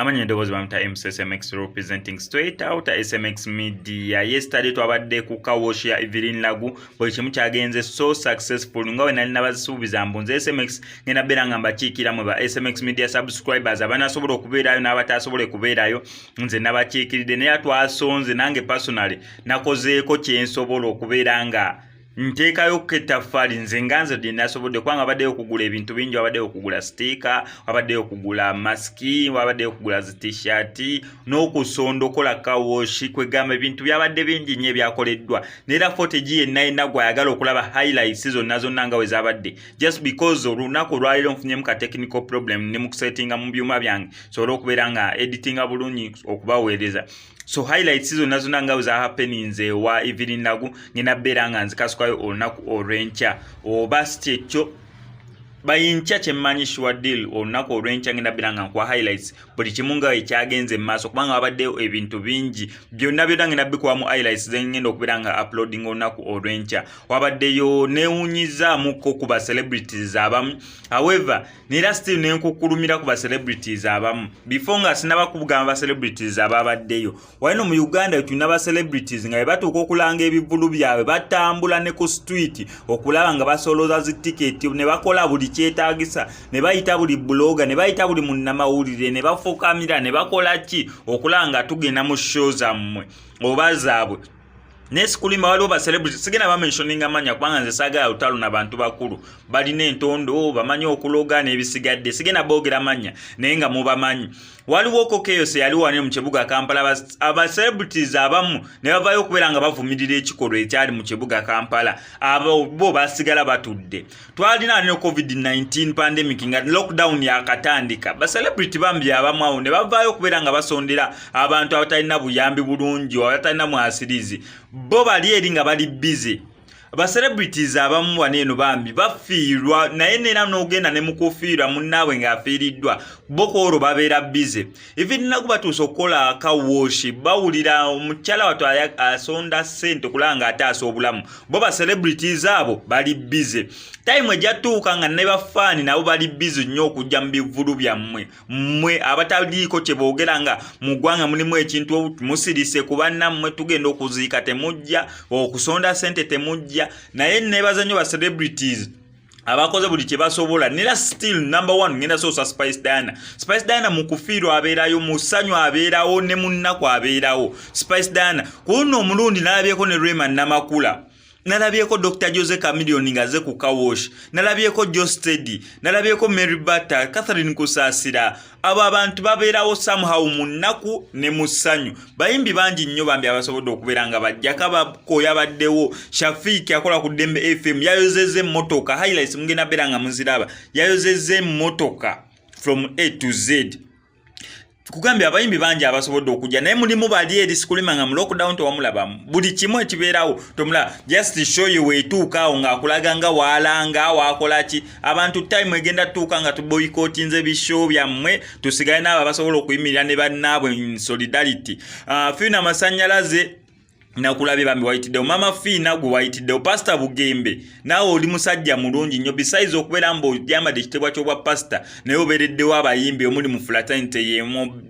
Amannya eddoboozi bamuyita MCSMX, representing straight out SMX Media. Yesterday twabadde ku car wash ya Evelyn Lagu. Buli kimu kyagenze so successful nga we nali nabazisuubiza mbu nze SMX ngenda beera nga mbakiikira mwe ba SMX Media subscribers abanasobola okubeerayo n'abatasobola kubeerayo. Nze nabakiikiridde, naye twasonze. Nange personally nakozeeko kyensobola okubeera nga nteekayo kettafaali nze nga nze lye nasobodde, kubanga wabaddeyo okugula ebintu bingi. Wabaddeyo okugula sticker, wabaddeyo okugula masiki, wabaddeyo okugula zi T-shirt n'okusonda okola car wash. Kwegamba ebintu byabadde bingi nnyo ebyakoleddwa. Neera footage yenna yenna gwayagala okulaba highlights zonna zonna nga we zabadde, just because olunaku olwaleero nfunyemu ka technical problem ne mu kusetinga mu byuma byange sobole okubeera nga editinga bulungi okubaweereza. So highlights zonna zonna nga za happenings ewa Evelyn Lagu ngenda beera nga nzikasukayo olunaku olw'enkya, oba si kyekyo bayinkya. Kyemmanyi sure deal, olunaku olw'enkya ngenda beera nga nkuwa highlights buli kimu nga ekyagenze mu maaso, kubanga wabaddeyo ebintu bingi. Byonna byonna ngenda bikuwa mu highlights zengenda okubeera nga uploading olunaku olw'enkya. Wabaddeyo newunyizaamuko ku ba celebrities abamu. However, neera still nenkukulumira ku ba celebrities abamu. Before nga sinaba kugamba ba celebrities ababaddeyo, walino mu Uganda tulina ba celebrities nga bwe batuuka okulanga ebivulu byabwe batambula ne ku street okulaba nga basolooza zi tiketi, ne bakola buli kyetaagisa, ne bayita buli blogger, ne bayita buli munnamawulire, ne bafukamira, ne bakola ki okulaba nga tugenda mu show zammwe oba zaabwe. Naye sikulimba, waliwo ba celebrity, sigenda bamentioninga manya kubanga nze saagala lutalo nabantu bakulu balina entondo, bamanyi okuloga n'ebisigadde. Sigenda boogera manya, naye nga mubamanyi. Waliwo kokeyose yali wane mu kibuga Kampala, aba celebrities abamu ne bavayo okubeera nga bavumirira ekikolwa ekyali mu kibuga Kampala. Abo bo basigala batudde. Twalina ne COVID-19 pandemic nga lockdown yakatandika, ba celebrity bambi abamu awo ne bavaayo okubeera nga basondera abantu abatalina buyambi bulungi, abatalina mwasirizi. Bo bali eri nga bali busy. Ba celebrities abamu wano eno bambi bafiirwa, naye neera n'ogenda ne mukufiirwa munnaabwe ng'afiiriddwa, bo kwolwo babeera busy. Even naku batuuse okukola car wash, bawulira omukyala watu asonda ssente okulaba ng'ataasa obulamu. Bo ba celebrities abo bali busy. Time ejatuuka nga ne bafaani nabo bali busy nnyo okujja mu bivulu byammwe, mmwe abataliiko kye boogera nga mu ggwanga mulimu ekintu musirise ku bannammwe. Tugenda okuziika temujja, okusonda ssente temujja. Naye neebaza nnyo ba celebrities abakoze buli kye basobola. Nera still number one ngenda soosa Spice Diana. Spice Diana mu kufiirwa abeerayo, mu ssanyu abeerawo, ne mu nnaku abeerawo. Spice Diana ku luno omulundi nalabyeko ne Rema Namakula, nalabyeko Dr Jose Chameleone ng'aze ku car wash, nalabyeko Jostedi, nalabyeko Mary Bata, Catherine Kusaasira. Abo abantu babeerawo somehow mu nnaku ne mu ssanyu. Bayimbi bangi nnyo bambi abasobodde okubeera nga bajjaka bakoya baddewo. Shafiiki akola ku Ddembe FM yayozezza emmotoka. Highlights mugenda beera nga muziraba. Yayozezza emmotoka from A to Z. Kugambye abayimbi bangi abasobodde okujja, naye mulimu bali eri sikulima nga mu lockdown tewamulabamu. Buli kimu ekibeerawo tomulaba, just show you weetuuka awo ng'akulaga nga waalanga waakola ki. Abantu time egenda tuuka nga tuboycottinze bi show byammwe, tusigale n'abo abasobola okuyimirira ne bannaabwe in solidarity. Fiina Amasannyalaze nakulabye bambi, wayitiddewo. Mama Fiina gwe wayitiddewo. Pasita Bugembe, naawe oli musajja mulungi nnyo. Besides okubeera mbu oyambadde ekitebwa ky'obwa pasita, naye obeereddewo abayimbi omuli mu fraternity yemu.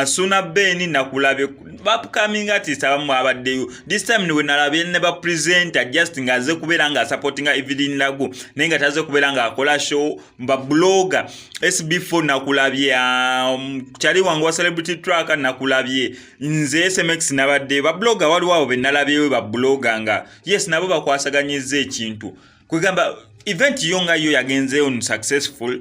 Suna Ben nakulabye. Upcoming artist abamu babaddeyo. This time we nalabye ne ba presenter just ng'aze kubeera ng'asupportinga Evelyn Lagu, naye nga taze kubeera ng'akola show. Ba blogger, SB4 nakulabye, kyali wange wa Celebrity Tracker nakulabye. Nze SMX nabadde. Ba blogger waliwo abo be nalabyeyo, ba blogger nga yes, nabo bakwasaganyiza ekintu. Kwegamba event yo nga yo yagenzeeyo successful.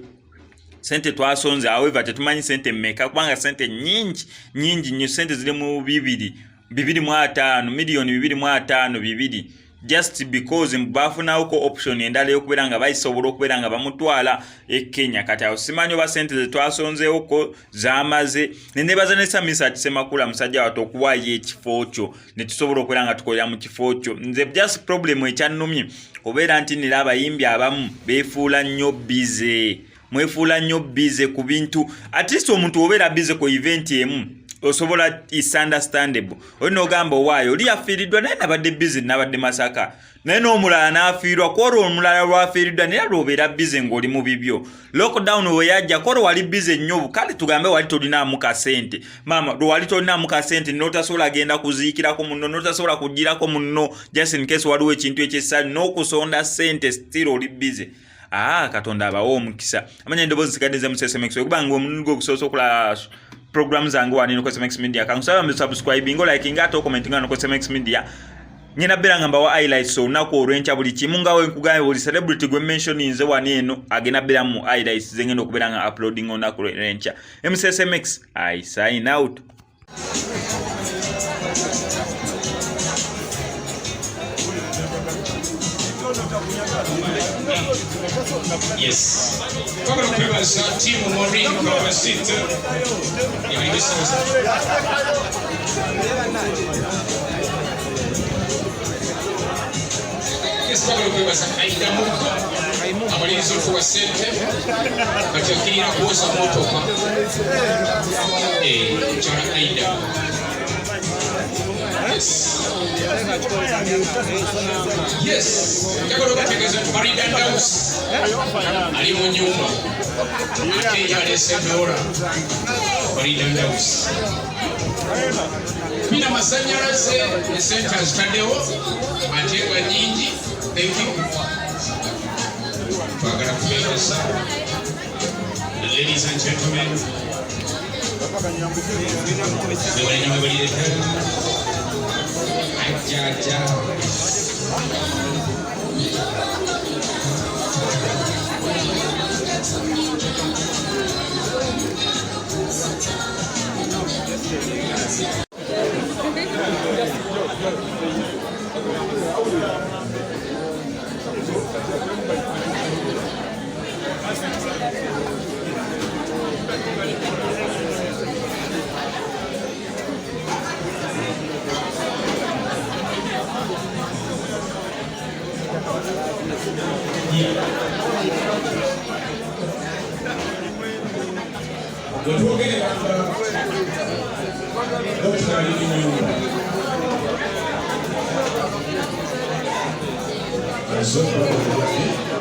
Sente twasonze, however tetumanyi sente mmeka, kubanga sente nyingi nyingi nnyo. Sente ziri mu bibiri bibiri mu ataano miliyoni bibiri mu ataano bibiri, just because bafunawoko option endala ey'okubeera nga bayisobola okubeera nga bamutwala e Kenya. Kati awo simanyi oba sente zetwasonzeewoko zamaze. Nenebaza ne Samisa Kisemakula, musajja wattu, okuwaayo ekifo kyo ne tusobola okubeera nga tukolera mu kifo kyo. Nze just problem ekyannumye obeera nti nera abayimbi abamu beefuula nnyo busy, mwefuula nnyo busy ku bintu. At least omuntu obeera busy ku event emu. Osobola, is understandable. Oli n'ogamba owaayo oli yafiiriddwa, naye nabadde busy, nabadde Masaka. Naye n'omulala n'afiirwa kwolwo, omulala lwafiiriddwa, naye lwobeera busy ng'oli mu bibyo. Lockdown we yajja, kwolwo wali busy nnyo. Kale tugambe wali tolinaamu kasente, maama, lwewali tolinaamu kasente, n'otasobola genda kuziikirako munno, n'otasobola kugirako munno, just in case waliwo ekintu ekyessanyu n'okusonda sente, still oli busy. Aa, Katonda abawe omukisa. Amanya endoboozi sigadde mu SMX. Okubanga omulundi gwe ogusoose okulaba program zange wano ku SMX Media, kankusaba mu subscribing, liking ate ocommenting wano ku SMX Media. Ngenda beera nga mbawa highlights olunaku olw'enkya, buli kimu nga wenkugambye. Buli celebrity gwe mentioninze wano eno agenda beera mu highlights zengenda okubeera nga uploading olunaku lw'enkya. MCSMX, I sign out. Yes. Twagala okwebaza ttiimu Maureen Kabasit ebirigisoboza. Yes, twagala okwebaza Aida Muggo amaliriza otuwa ssente, kati akkirira kwoza motoka. Mukyala Aida. Yes, njagala obategeeza nti Farida Ndaus ali mu nyumba, ate yaleese Dora. Farida Ndaus bina masanyalaze, esente azitaddewo ate nga nyingi. Thank you. Twagala kubeebaza, ladies and gentlemen, mwebalina, mwebalire ddala. Ajja ajja. Wetwogerera nga dokita ali mu nyumba aze okubakolera.